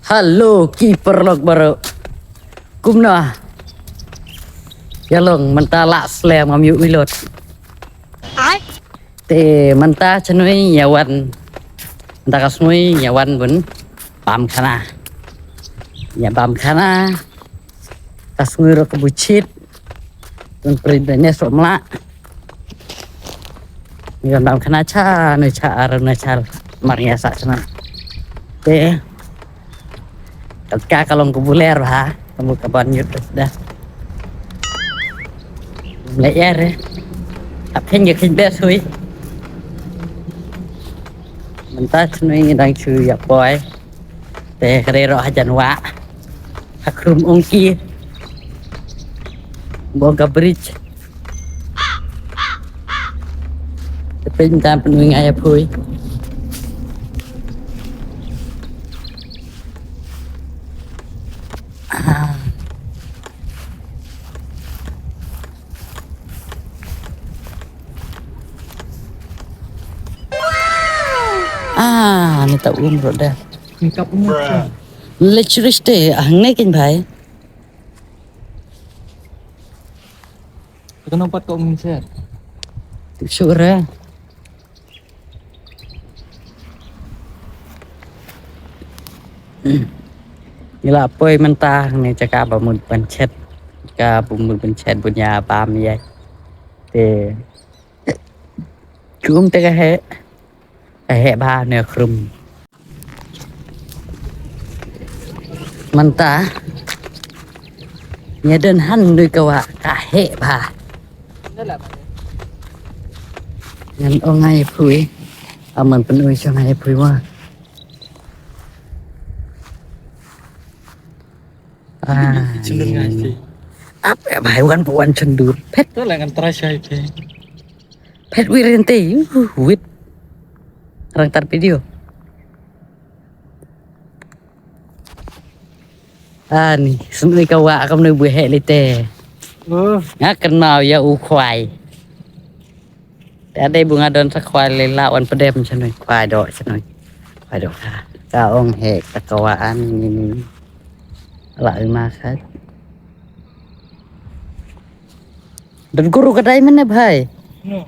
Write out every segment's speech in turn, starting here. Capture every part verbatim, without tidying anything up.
Hello ki paralok baroh. Kumno? Ïa long mynta la slem ngam ïoh lut. Te mynta shnong ïa wan. Mynta ka sngi ïa wan bun bam khana. Ïa bam khana. Ka sngi ruh ka buchit. Tun prit da ne so mla. Ïa bam khana cha ne cha ar ne cha mar ïa sa sana. Te ka ka long ka buler ha. Kamu ka ban yut da. Le ïa re. Ap khen ïa khen bes hui. Mynta shnong ngi dang shu ïa poi. Te ka dei ruh hajan wah. Ha khrum ong ki. Bong ka bridge. Te pyntan pynwing ai phui. Ah. Ah, ni ta um ruh dah. Ni kap um. Lecture te, ah, ngai kin bhai. Ka nang pat ka um ser. Sure. Ngi la poi mynta ne jaka ba mut ban chet. Ka ba mut ban chet bun ïa bam ïa. Te. Kum te ka heh. Ka heh ba ne khrum. Mynta. Ïa don han nui ka wah ka heh ba. Ngan ong ai phui. Aman pynui shong ai phui wa. Ah, chundur ngai phi. Ap eh, bai wan pu wan chundur. Phet. To la ngan try shai phi. Phet wir ente. Uh, wit. Rang tar video. Ani, sum ni ka wah kam ni bu heh lite. Oh. Nga kynmaw ïa u khwai. Te ade bu nga don sa khwai le la wan pedem shnoi khwai do shnoi. Khwai do ka. Ka ong heh ka ka wah an ni ni. La u ma khat. Don kuru ka dai mene bhai. No.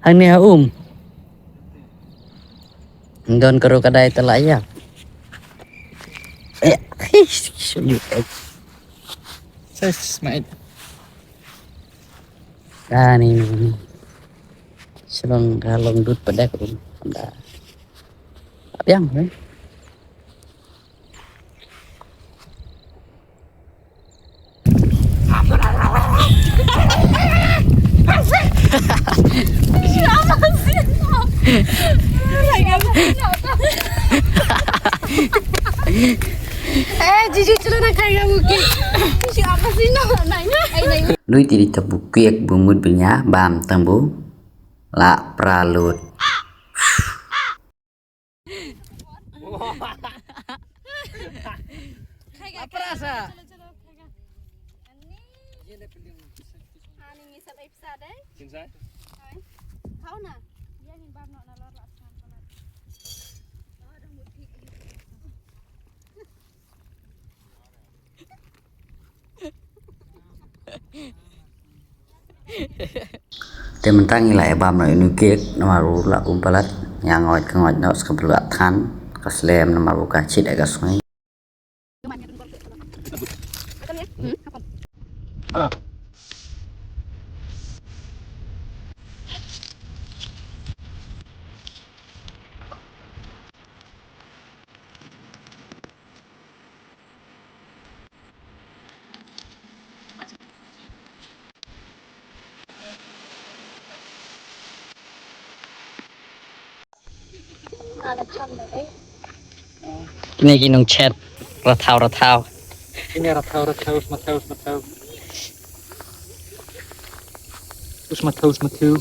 Hangne ha um. Don kuru ka dai tala ya. Eh, hish, hish, hish. Sai smait. Ah, ni, ni, ni. Shlong ka long dud pedek um. Anda. Apiang, eh. Eh, jiji chlo na kaya muki. Siapa sih no nanya? Lui tiri tabu kiek bumut benya bam tambu la pralut. Apa rasa? Ani ngi sat ai pisa dai. Sing sai? Hai. Kau na. Dia ni bam no na lor la san palat. Te mynta ngi la ïa bam noh ïa une u kek namar u la um palat. Ïa ngoit ka ngoit noh ska bluh than ka slem namar u ka chit ïa ka sngi. Kine ki nongchet rathaw rathaw. Kine rathaw rathaw smathaw smathaw. Smathaw smathaw.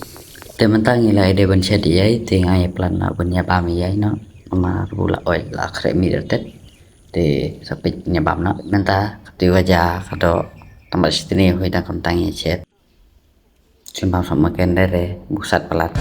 Te mynta ngi la ïa dei ban chet ïa te nga ïa plan la ban ïa bam ïa no. Namar bu la oi la khreh mi der tet. Te sa peit ïa bam noh mynta ka tui wa ja ka dok. Tang ba shi tini hoi dang kam tang ïa chet. Shen bam sa ma ken dere bu sat palat.